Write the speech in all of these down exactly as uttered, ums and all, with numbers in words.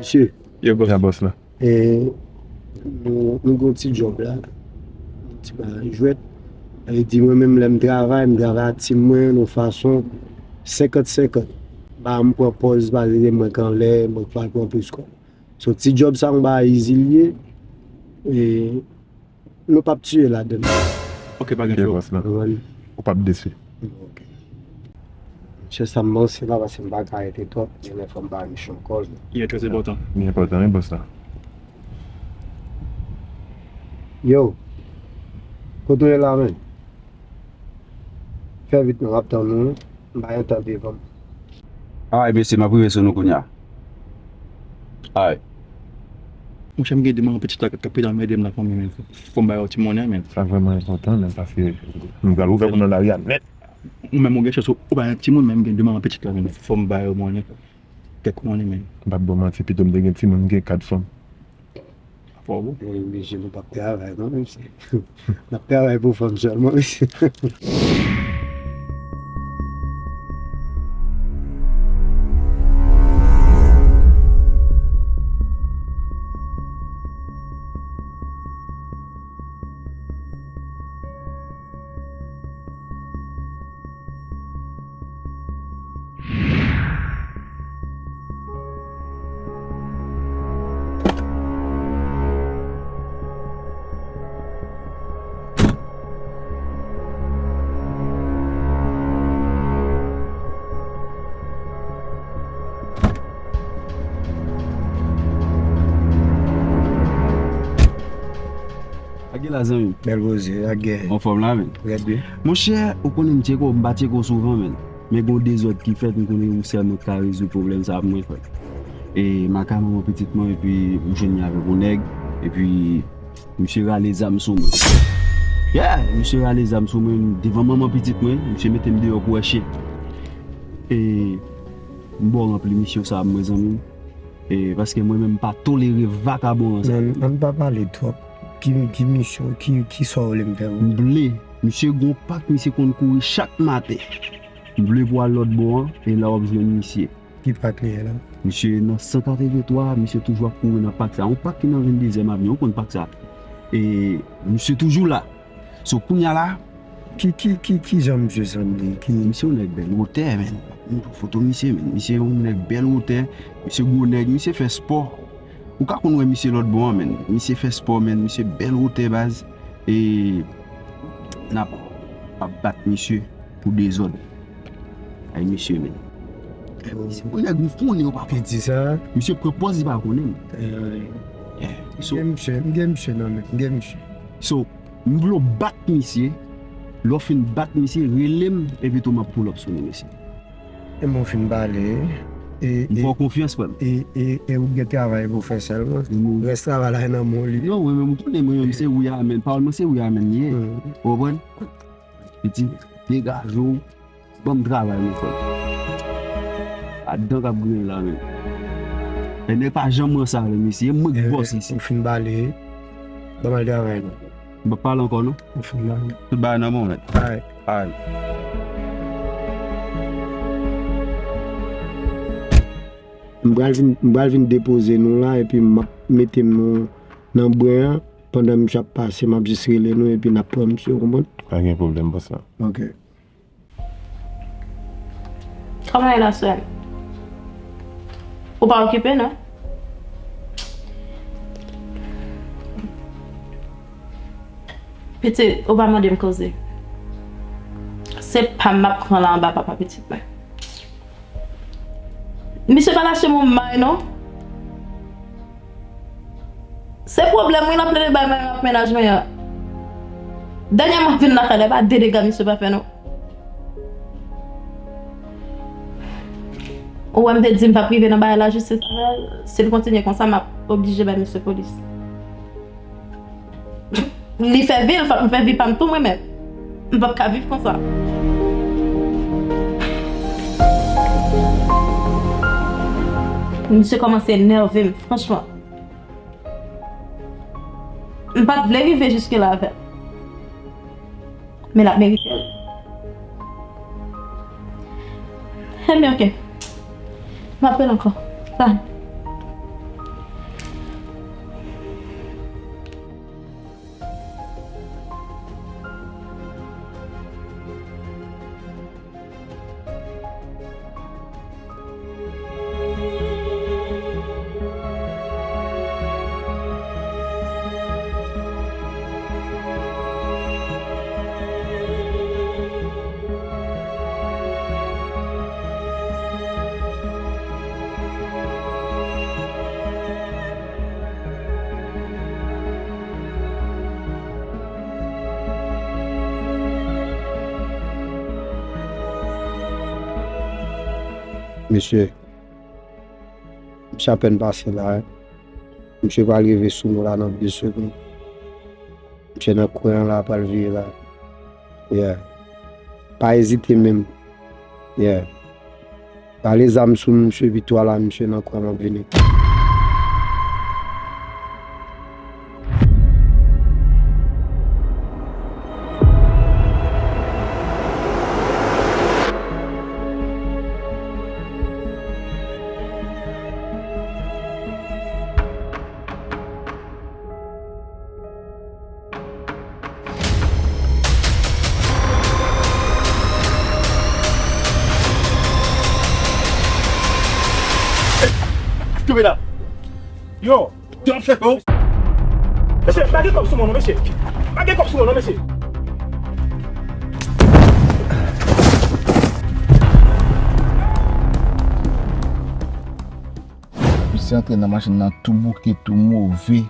Mesye, Yo, bòs. Ya, bòs la. E, nou, nou gen yon ti djòb la. Yon ti bagay jwèt. Sa vle di, mwen menm, lè m travay, m travay ak tim mwen yon fason senkant senkant. Ba m pran pòz, pa vle di mwen k anlè, mwen k pral pran plis kòb. So, ti djòb sa, yon bagay izi l ye. E, nou p ap tiye ladan l. Ok, pa gen Ok, pwoblèm. Bòs la. Ou p ap desi. Ok. Chè, sa m panse la, paske m pa ka rete twòp, genlè fò m ba Mich yon kòl. Yeah, trè enpòtan. Li enpòtan, wi, bòs la. Yo, kote w ye la, menm? Fè vit non, m ap tann ou, wi. M pa gen tan devan m. Ay, mesye, m ap rive sou nou kounye a. Ay. Monchè, m gen de manman pitit la k ap pete anmède m nan fanmi, men fò m ba yo ti monnen, men. Sa vrèman enpòtan, men, paske nou pral ouvè pou nan lari a nèt. Ou menm, ou gen chans, ou pa yon timoun, men m gen de manman pitit la, men fò m ba yo monnen. Kèk monnen, men. M p ap ba w manti, pito m te gen timoun, m gen kat fanm. Fò bon. E, mesye, nou p ap travay, non, mesye. N ap travay pou fanm sèlman, mesye. Ak gen la, zanmi. Bèl koze, ak gen. Anfòm la, men. Rèd wi. Monchè, ou konnen m tcheke w, m pa tcheke w souvan, men. Men gon dezòd ki fèt, m konnen ou sèlman k ka rezoud pwoblèm sa a pou mwen, frè. E m al kay manman pitit mwen, epi m jwenn li avèk yon nèg, epi misye rale zam sou mwen. Yeah, misye rale zam sou mwen, devan manman pitit mwen, misye mete m deyò kou èche. E m ba w ranpli misye sa a, mwen, zanmi m. E, paske mwen menm m pa tolere vakabon an sa. Men, ann pa pale twòp. Ki, ki misyon, ki, ki sa w vle m fè pou ou? M vle. Misye gon pak, misye konn kouri chak maten. M vle pou w al lòt bò an, e la w ap jwenn misye. Ki pak li ye la? Misye nan san katrevenntwa, misye toujou ap kouri nan pak sa. Yon pak ki nan venndezyèm avni, ou konn pak sa. E misye toujou la. So, kounye a la, ki, ki, ki, ki jan misye sanble? Ki... Misye yon nèg bèl wotè, men. M ap montre w foto misye, men. Misye yon nèg bèl wotè. Misye gwo nèg, misye fè spò. Ou ka konn wè misye lòt bò an, men. Misye fè spò, men. Misye bèl wotè, baz. E n ap, ap bat misye pou dezòd. Ay, misye, men. Misye, yon nèg m konnen, ou pa konn. Piti sa. Misye pran pòz, li pa konnen m. Eh, wi. Yeah. So, m gen misye, m gen misye nan men, m gen misye. So, m vle w bat misye. Lè w fin bat misye, rele m, epi tou m ap pull up sou nou, mesye. E mwen fin pale, e, m fè w konfyans, frè m. E, e, e ou gen travay pou w fè sèlman. Rès travay la nan men w li. Non, mwen menm, ou konnen mwen menm, se wi, amèn. Pawòl mwen se wi, amèn li ye. Ou konprann? Piti, degaje w. Ban m travay, mon frè. A dan k ap griyen la, men. E nèg pa janm ranse avè m isi. E mwen k bòs isi. Ou fin pale. Ban m al travay, non. M p ap pale ankò, non. Ou fin pale. Tout bagay nan men w, mèt. Alright. Alright. M pral vin, m pral vin depoze nou la, epi m ap mete m nan, nan bren an. Pandan misye ap pase, m ap jis rele nou, epi n ap pran misye, ou konprann? Pa gen pwoblèm, bòs la. Ok. Kòman e la, sè m? Ou pa okipe, non? Pitit, ou pa mande m koze. Se pa m m ap pran la anba papa pitit mwen. Misye pa lache m yon may, non. Se pwoblèm wi, l ap plede bay mwen ak mennaj mwen an. Dènyèman m vin lakay la, e pa de dega misye pa fè non. Ou wè m te di m p ap rive nan bagay lajistis la, si l kontinye konsa, m ap oblije bay misye polis. Li fè vi l, fòk m fè vi pa m tou mwen menm. M p ap ka viv konsa. Misye kòmanse enève m, franchman. M pa t vle rive jiske la avè l. Men l ap merite l. Enben, ok. M ap rele ankò. Bye. Mesye, misye apèn pase la, wi. Misye pral rive sou nou la nan de segonn. Misye nan kwen an la, pral vire la. Yeah. Pa ezite menm. Yeah. Rale zam sou misye, epi twala misye nan kwen an ap vini. Kenbe la. Yo, yo ap chèche w. Mesye, pa gen kòb sou mwen non, mesye. Pa gen kòb sou mwen non, mesye. Misye antre nan machin nan tou bouke, tou move.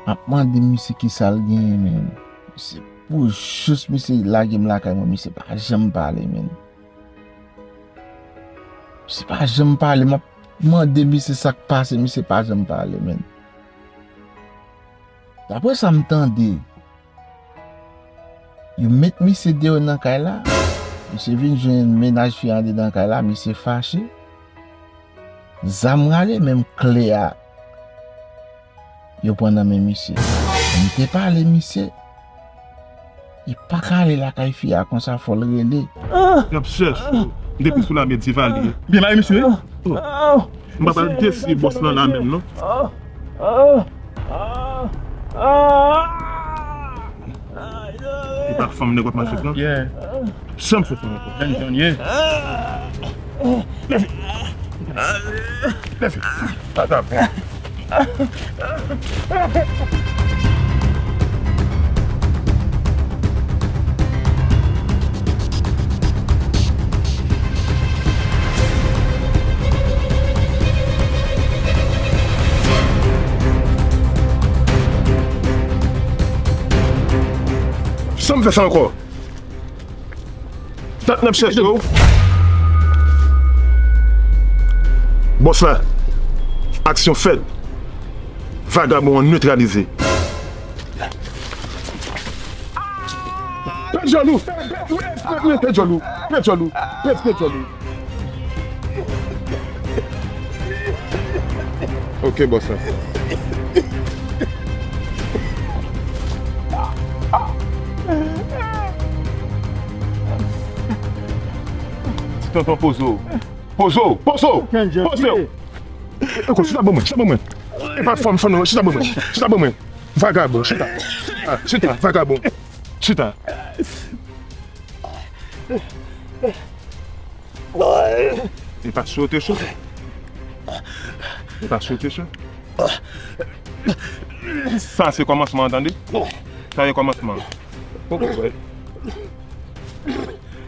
M ap mande misye kisa l genyen, menn. Misye pou jis misye lage m lakay mwen, misye pa janm pale, menn. Misye pa janm pale, m ap mande misye sa k pase, misye pa janm pale, menn. Daprè sa m tande, yo met misye deyò nan kay la. Misye vin jwenn mennaj fi a andedan kay la, misye fache. Zam rale, menm kle a yo pran nan men misye. M te pale misye. Li pa ka ale lakay fi a konsa, fò l rele. Y ap chèche w. M te pi sou lame di valye. Byen mare, mesye. M pa pral desi bòs lan la menm, non. E pa fanm nèg w ap mache pran. Yeah. Janm fè sa ankò. Jèn jèn ye. Leve. Leve. Pa ta bon. Janm fè sa ankò. Dat n ap chèche w. Bòs la, aksyon fèt. Vagabon an netralize. Pèt djòl ou! Pèt djòl ou! Pèt djòl ou! Pèt djòl ou! Ok, bòs la. Ti tonton poze w. Poze w, poze w, poze w. E, e, chita ban mwen, chita ban mwen. E pa fanm, fanm nan, chita ban mwen, chita ban mwen. Vagabon, chita. Ah, chita, vagabon. Chita. E pa sote, sote. E pa sote, sote. Sa se kòmansman an, tande. Sa se kòmansman an.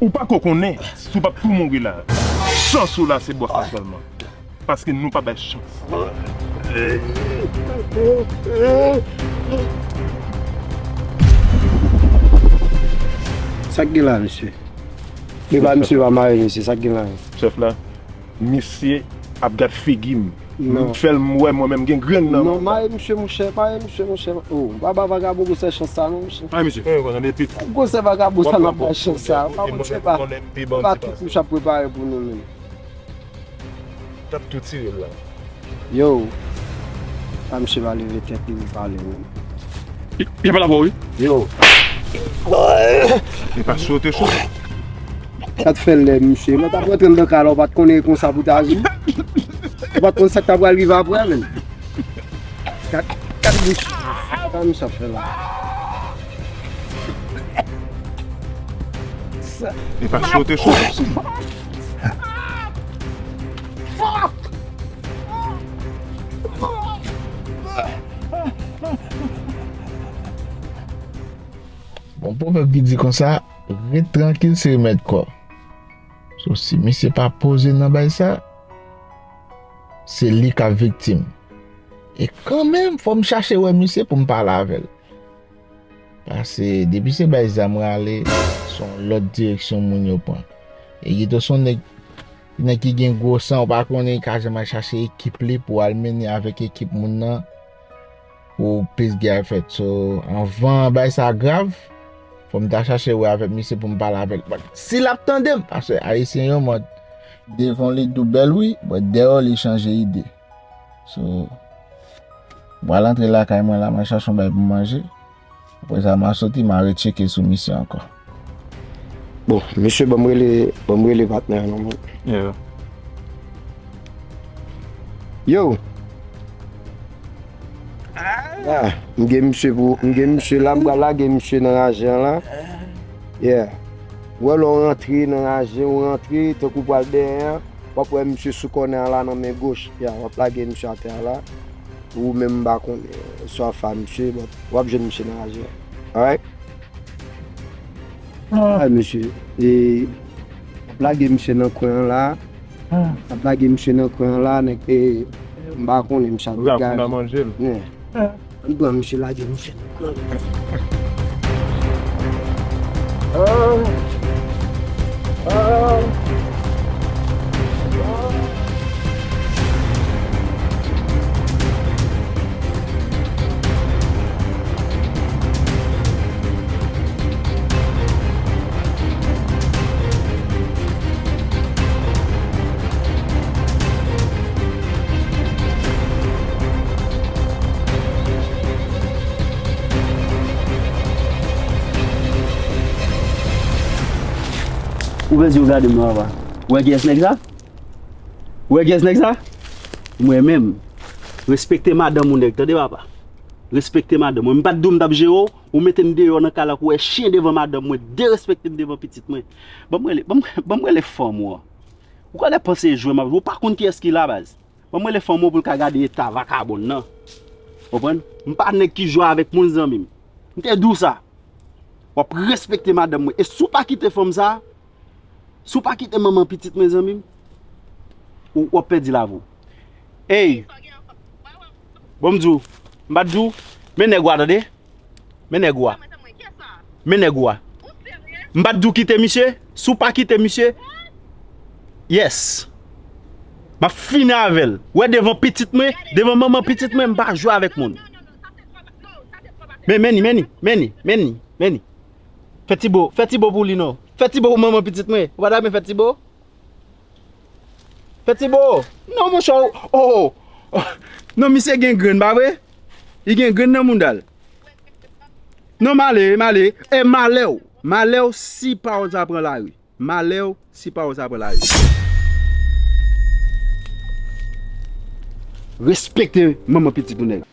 Ou poko konnen si w p ap tou mouri la. Chans ou la se bòs la sèlman. Paske nou pa bay chans. Sa k gen la, mesye? Epa, misye pa mare, mesye, sa k gen la? Chèf la, misye ap gad figi m. Non. Li fè m wè mwen menm gen grenn nan. Non, mare misye, monchè, mare misye, monchè. Oh, m pa ba vagabon gwosè chans sa non, monchè. Mare misye. Gwosè vagabon sa n ap bay chans sa. Pa konn se pa, pa tout misye ap prepare pou nou menm. T ap tou tire l la. Yo, pa misye pa leve tèt li pou pale menm. Y ap pale avè w wi. Yo. E pa sote cho. Sa t fè lè misye, lè w t ap rantre anndan kay la, ou pa t konnen e konsa pou w t aji. Ou pa t konn sa k ta pral rive aprè menm. Gad, gad bouch. Sa misye ap fè la. E pa sote cho. Bon pwovèb ki di konsa, ret trankil se remèd kò. So, si misye pa poze nan bay sa, se li k ap viktim. E kanmenm, fò m chache wè misye pou m pale avè l. Paske depi se bay zam rale, se yon lòt direksyon moun yo pran. E Guito se yon nèg Nèg ki gen gwo san, ou pa konnen, li ka janm al chache ekip li pou al mennen avèk ekip moun nan pou plis gè fèt. So, anvan bagay sa grav, fò m ta chache wè avèk misye pou m pale avè l. But si l ap tande m, paske Ayisyen yo mòd devan li tou bèl wi, but dèyè li chanje ide. So, m pral antre lakay mwen la, mwen chache yon bagay pou m manje. Apre sa, m a soti, m a retcheke sou misye ankò. Bon, mesye, ban m rele, ban m rele patnè an non, mwen. Yeah. Yo! Ah, m gen misye pou, m gen misye la, m pral lage misye nan raje an la. Yeah. Ou wè lè w rantre nan raje, ou rantre, tankou w pral dèyè an, w ap wè misye sou kònè an la nan men goch. Yeah, w ap lage misye atè a la. Ou menm m pa konnen sa w ap fè a misye, but w ap jwenn misye nan raje an. Alright? Ah, mesye. E, w ap lage misye nan kwen an la. W ap lage misye nan kwen an la, nèg, e, m pa konnen misye ap degaje. Ann pran misye, lage misye nan kwen an. Ou vle di w gade m nan papa? Ou wè kiyès nèg sa? Ou wè kiyès nèg sa? Mwen menm. Respekte madanm ou nèg, tande papa. Respekte madanm mwen. M pa t di w m t ap jere w, ou mete m deyò nan kay la kou wè chen devan madanm mwen, derespekte m devan pitit mwen. Ban m rele, ban m, ban m rele fanm ou an. Ou kwè lè panse jwe m ap jwe, ou pa konn kiyès ki la baz. Ban m rele fanm ou pou l ka gade eta vakabon nan. Konprann? M pa nèg ki jwe avèk moun zanmi m. M te di w sa. W ap respekte madanm mwen. E si w pa kite fanm sa, si w pa kite manman pitit mwen zanmi m, ou, w ap pèdi lavi w. Ey! Bon m di w, m pa t di w, men nèg ou a tande. Men nèg ou a. Men nèg ou a. M pa t di w kite misye. Si w pa kite misye, yes. M ap fini avè l. Wè devan pitit mwen, devan manman pitit mwen, m pa jwe avèk moun. Men, men ni, men ni, men ni, men ni, men ni. Fè ti bo, fè ti bo pou li non. Fè ti bo pou manman pitit mwen. Ou pa ta renmen fè ti bo? Fè ti bo. Non, monchè, oh, oh, oh. Non, misye gen grenn, pa vre? Li gen grenn nan mouda l. Non, m ale, m ale. E malè w. Malè w si pawòl sa pran lari. Malè w si pawòl sa pran lari. Respekte manman pitit ou nèg.